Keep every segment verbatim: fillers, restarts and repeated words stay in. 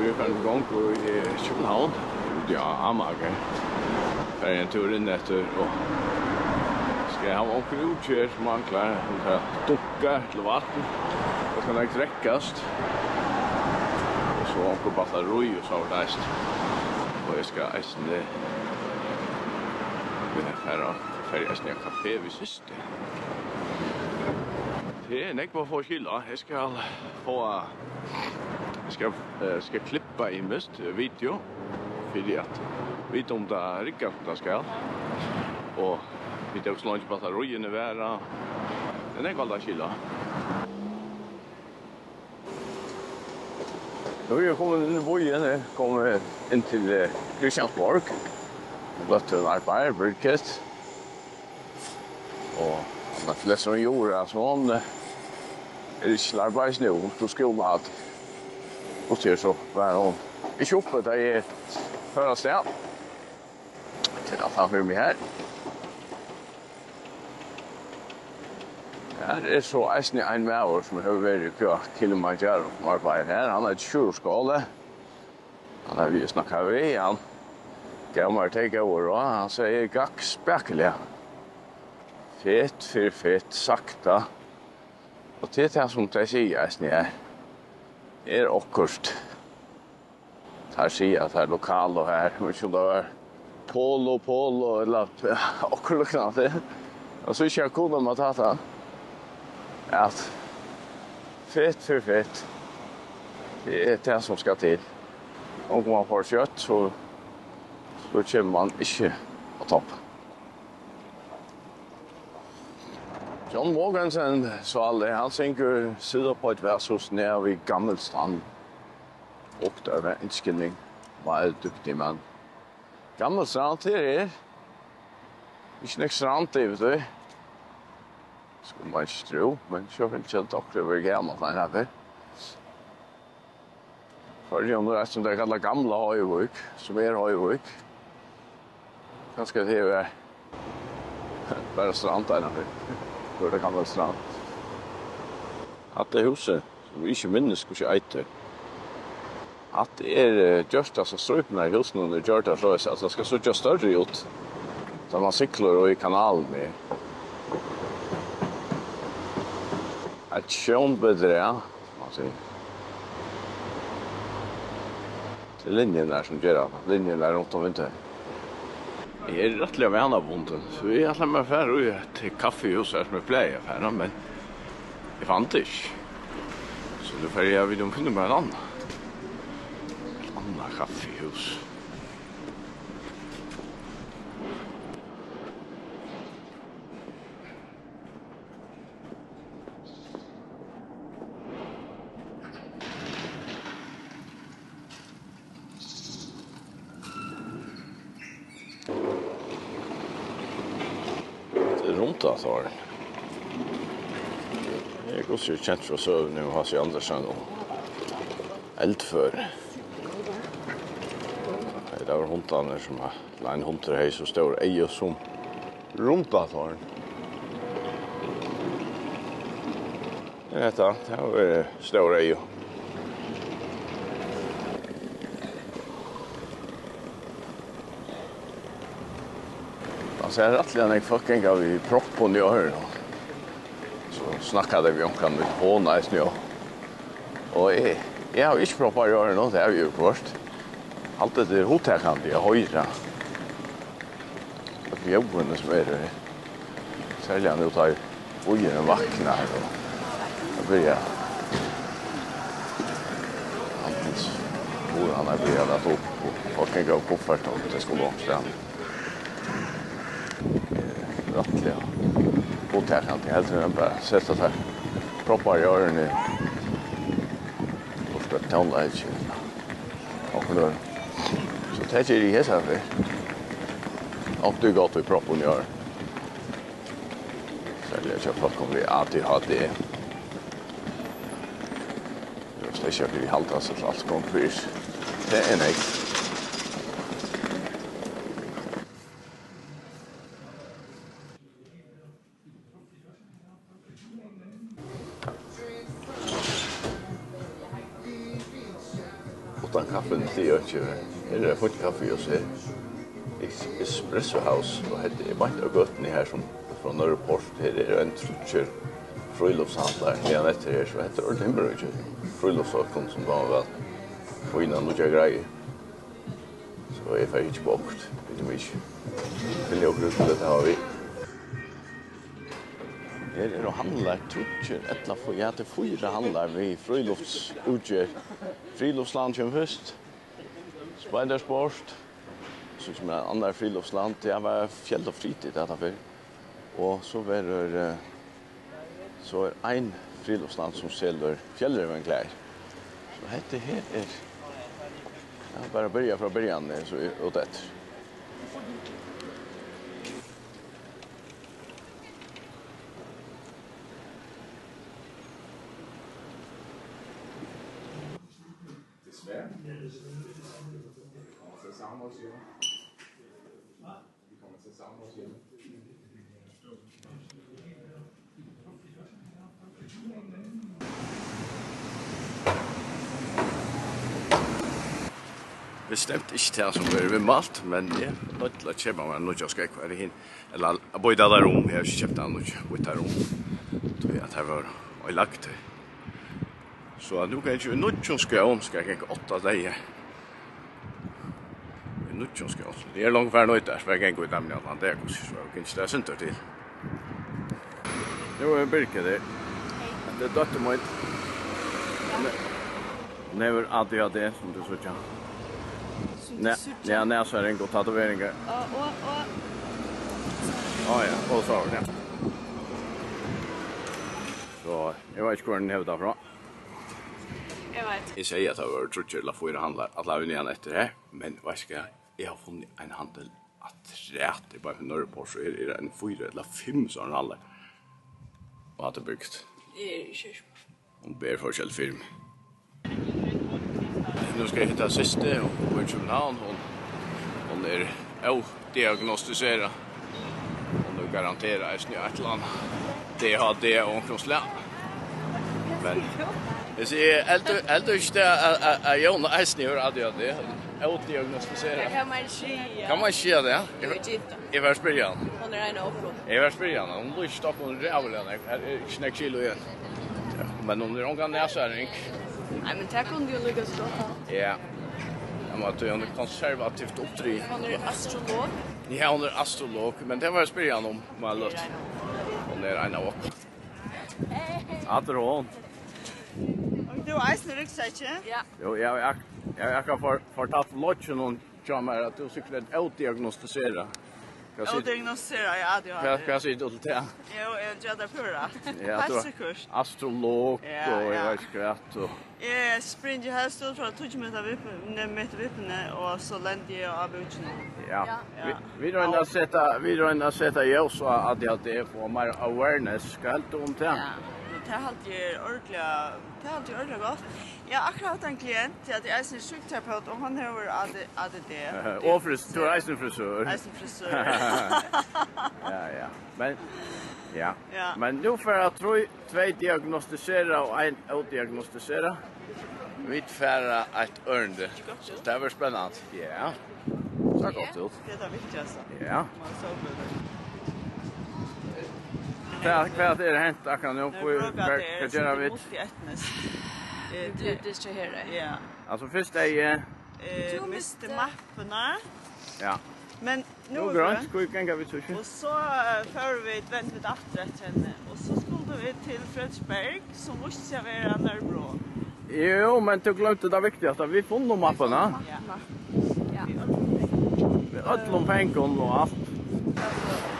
Vit eru farin í gongd í, eh, København. Úti á Amager. Fari ein túr inn eftir og skal hava onkur útgerð sum manglar. Hon skal dunka til vatn. Tað skal nógv drekkast. Og so onkur battarí og so var tað eisini. Og eg skal eisini, eh, fara, fari eisini á kafé við systur. Tað er nógv at fáa skil á. Eg skal fáa, eg skal, eh, skal klippa ymiskt video fyri at vita um tað riggar sum tað skal. Og vita hvussu leingi battaríini vara. Tað er nógv alt at skil á. Nú eri eg komin inn í býin, eg eri komin inn til, eh, Christiansborg. Løttur arbeiðir, Birgit. Og hann er flestur um jura, so hann, eh, er ikki til arbeiðis nú, so skúla at. Og til so var hon ikki uppi, tá eg fór av stað. Til at hann fyri meg her. Her er so eisini ein maður, sum hevur verið á Kilimanjaro, sum arbeiðir her. Hann eitur Sjúrður Skále. Hann hevur eg snakkað við, hann gav mær tey góðu ráð. Hann segði: "Gakk spakuliga. Fet fyri fet, sakta." Og til tað, sum tey siga eisini her, er okkurt. Teir siga, at teir lokalu her, men sum tað var Polo, Polo, ella, ja, okkurt líknandi. Og so ikki har kunnu man ta tað, at fet fyri fet, tað er tað, sum skal til. Um man fær skjótt, so, so kemur man ikki á topp. John Mogensen, sáli, hann syngur: "Sidder på et værtshus nær ved Gammel Strand." Og der var en skilling, meget dygtig mand. Gammel Strand, det er her. Ikki nógv strand yvir tí. Skuldi man ikki trúð, men so finnst tað okkurt at vera gamal, nei, her. Føroyum, nú er, sum tey kalla Gamla Hoyvík, sum er Hoyvík. Kanska tað er bara strand, nei, nú er tað Gamla Strand. Hatta er húsið, sum eg ikki minnist, hvussu eitur. Hatta er, eh, gjørt, altso, strípurnar í húsinum eru gjørdar soleiðis, at tað skal síggja størri út, tá man siglir í kanalini. Eitt sjónbedrag, sum man sigur. Tað er linjurnar, sum gera tað. Linjurnar runt um vinduið. Eg eri rættiliga vanabundin, so eg ætlaði mær at fara í eitt kaffihús her, sum eg plagi at fara, men eg fann tað ikki. So nú fari eg at vita um eg finni mær eitt annað. Eitt annað kaffihús. Hetta er Runda Tårn. Tað er hvussu er kent frá søguni um H C Andersen og eldføri. Tað vóru hundarnir, sum, ella ein hundur hevði so stór eygu sum Runda Tårn. Er hetta? Tað hava verið stór eygu. Man sær rættiliga nógv fólk ganga við proppum í oyrunum. So snakka tey við onkran í telefon eisini, jú. Og eg, eg havi ikki proppar í oyrunum, tað havi eg jú hvørt. Alt hetta er hugtakandi at hoyra. Ljóðini sum eru her. Serliga nú tá ið býurin vaknar her og tað byrjar. Handilsbúðirnar byrja at lata upp og fólk ganga við kuffertum, tey skulu okkurt stað. Eh, rættiliga hugtakandi, heldur enn bara seta sær proppar í oyruni og spæla tónleik ella okkurt annað. So tað geri eg hesa ferð. Onkuntíð gott við proppum í oyrunum. Serliga hjá fólkum við A D H D. Eg veit ikki, hví eg haldi, at alt gongur fyri. Tað er nógv. Og Tann kaffin, tað er ikki, her er fínt kaffi hjá sær. Es-, Espresso House, og hetta er beint á gøtuni her sum frá Nørreport. Her er ein tríggir fríluftshandlar niðan eftir her, so hetta er ordiliga himmiríki. Fríluftsfólk sum dáma væl fínar nýggjar greiðir. So eg fari ikki upp á okkurt, viti meg ikki. Finni okkurt út til at hava við. Her eru handlar, tríggir ella fí-, ja, tað er fýra handlar við fríluftsútgerð. Friluftsland kemur fyrst. Speidersport. So kemur ein annar friluftsland. Ja, var fjøll og fritid, hatta fyrr. Og so verður, eh, so er ein friluftsland sum selur fjøllrevingklæðir. So hetta her er, ja, bara byrja frá byrjan, eh, so er út eftir. Bestemt ikki tað sum verður viðmælt, men eg noyddist at keypa mær nýggjar skógvar. Ella at býta tær um, eg havi ikki keypt tær nýggjar, býta tær um. Tí at tær vóru oyðilagdar. So at nú gangi eg í nýggjum skóm, skal eg ganga átta dagar. Í nýggjum skóm. Eg eri longu farin út har, so eg gangi í teimum í allan dag, so eg gangi ikki tað sindur til. Nú er Birgit her. Hetta er dóttir mín. Hon he-, hon hevur A D H D, sum tú síggja. Sum tú Ne-, síggja. Ja, nasaring og tatoveringar. Og, og, og. Á ja, og so, ja. So, eg veit ikki, hvar hon hevur tað frá. Eg veit. Eg segði, at tað vóru tríggir ella fýra handlar, allar niðan eftir her, men veitst tú hvat? Eg havi funnið ein handil afturat, tað er bara fyri Nørreport, so her er ein fýra ella fimm sovorðnir handlar. Og hatta er bygt. Eg eri ikki. Hon ber forskel fyri meg. Nú skal eg hitta systur, hon býr í København, hon, hon er ódiagnostiserað. Hon er garantera eisini eitt ella annað D H D av onkrum slag. Men eg sigi, heldur, heldur ikki tað at, at, at Jóna eisini hevur A D H D? Ódiagnostiserað. Tað kann man ikki siga. Kann man ikki siga tað? Eg veit ikki. Eg var spyrja hana. Hon er ein av okkum. Eg var spyrja hana. Hon lýsti okkum ræðuliga nógv. Her er ikki nógv kilo igjen. Ja, men hon er ongan nasaring. Nei, men tað kundi hon líka so gott havt. Ja. Hon var, hon er konservativt uppdrigin. Hon er astrolog. Ja, hon er astrolog, men tað var eg spyrja hana um, um hon hevði lyst. Hon er ein av okkum. Aftur hon. Og tú eisini ryggsekki? Ja. Jo, eg havi ak-, eg havi akkurát for-, fortalt flokkinum hjá mær, at tú sikkurt ert ódiagnostiserað. Hvat sigur, ódiagnostiserað, ja, tú hvat, hvat sigur tú til tað? Jú, eg vil gera tað púra rætt. Ja, heilt sikkurt. Astrolog, ja, og eg, ja, veit ikki hvat, og eg springi helst út frá tíggju metra vipp-, ne-, metra vippuni, og so lendi eg á búkinum. Ja. Ja. Ja. Vit, vit royna at seta, vit royna at seta ljós á A D H D, fáa meira awareness. Hvat heldur tú um tað? Ja, men tað haldi eg er ordiliga, tað haldi eg er ordiliga gott. Eg havi akkurát havt ein klient, tí at eg eisini eri sjúkraterapeut, og hann hevur A D, A D D. Og fris-, tú ert eisini frisør. Eisini frisør. Ja, ja. Men, ja. Ja. Men nú fara trý, tvey diagnostiserað og ein ódiagnostiserað. Vit fara eitt ørindi. So tað verður spennandi. Ja. Sær gott út. Tað er tað viktigasta. Ja. Man er sólbrillur. Hvat, hvat er hent akkurát nú? Nú, hvat, hvat, hvat gera vit? Multietnisk. Eh, tað er, tað er ikki her, eh. Ja. Altso, fyrst er eg, eh, tú misti mappuna. Ja. Men nú er grønt, hví ganga vit so ikki? Og so, eh, fóru vit, vendu vit aftur eftir henni, og so skuldu vit til Frederiksberg, sum vísti seg at vera Nørrebro. Jú, men tú gloymdi tað viktigasta, vit funnu mappuna. Ja. Ja. Við øllum pengum og alt. Mhm.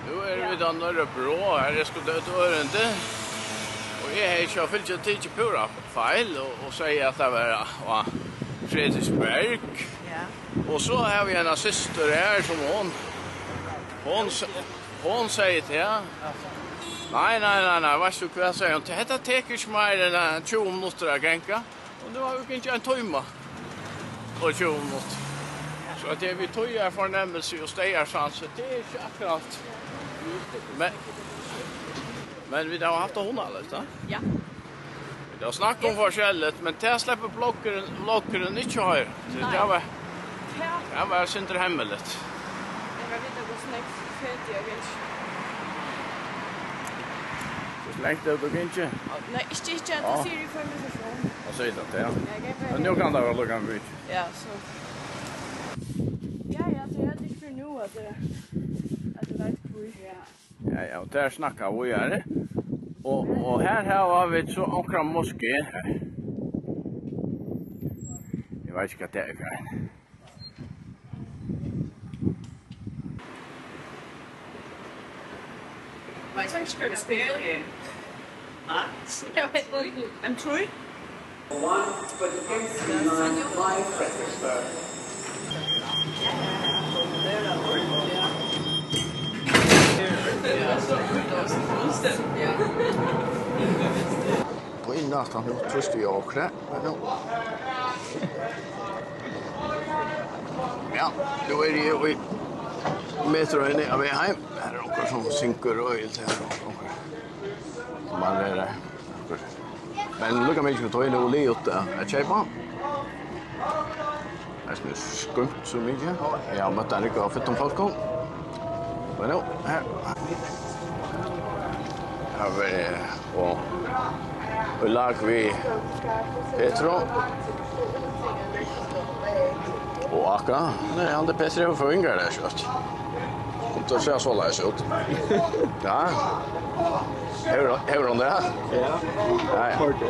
Nú eru vit á Nørrebro, har eg skuldi út ørindi. Og eg hevði sjálvfylgja tikið púra feil og, og segði, at tað var á, á Frederiksberg. Ja. Og so havi eg eina systur her, sum hon, hon s-, hon segði til, nei, nei, nei, nei, veitst tú hvat, segði hon, hetta tekur ikki meir enn, eh, tjúgu minuttir at ganga. Og nú hava vit gingið ein tíma og tjúgu minuttir. So at tað er við tíðarfornemmilsi og staðarsans, so tað er ikki akkurát. Men, men vit hava havt tað hugnaligt, ha? Ja. Vit hava snakka um forskelligt, men tað sleppur bloggarin, bloggarin ikki hoyra. So tað var, tað var eitt sindur hemmeligt. Eg var við at feti, eg veit ikki. Hvussu langt hevur tú gingið? Nei, ikki, ikki, at tú sigur í hvør mikrofon. Og so er tað, ja. Ja, eg kan. Men nú kann tað vera lukkan við. Ja, so. Ja, ja, so er tað ikki fyrr nú, at, at eg veit hví. Ja. Ja, ja, og tær snakka víðari. Og, og her hava vit so onkra moské her. Eg veit ikki, hvat tað er fyri ein. My text is there. Huh? I'm Troy. One for the Kensington line by Fredericksburg. Og inn aftan nú, trýsti eg á krep, men nú. Ja, nú eri eg í metroini á veg heim. Her er onkur sum syngur øgiliga her, og onkur sum man er her. Men lukka meg ikki við tøy, nú er liðugt at, at keypa. Eisini skýmt so mikið. Eg havi møtt ein rúgvu av fittum fólkum. Men nú, her. Her verði og, og lag við Petro og Aka. Nei, hann er Petro for yngar, det er skjønt. Kom til å se så leis ut. Ja. Hevur, hevur hon tað? Ja. Ja, ja. Hørdu.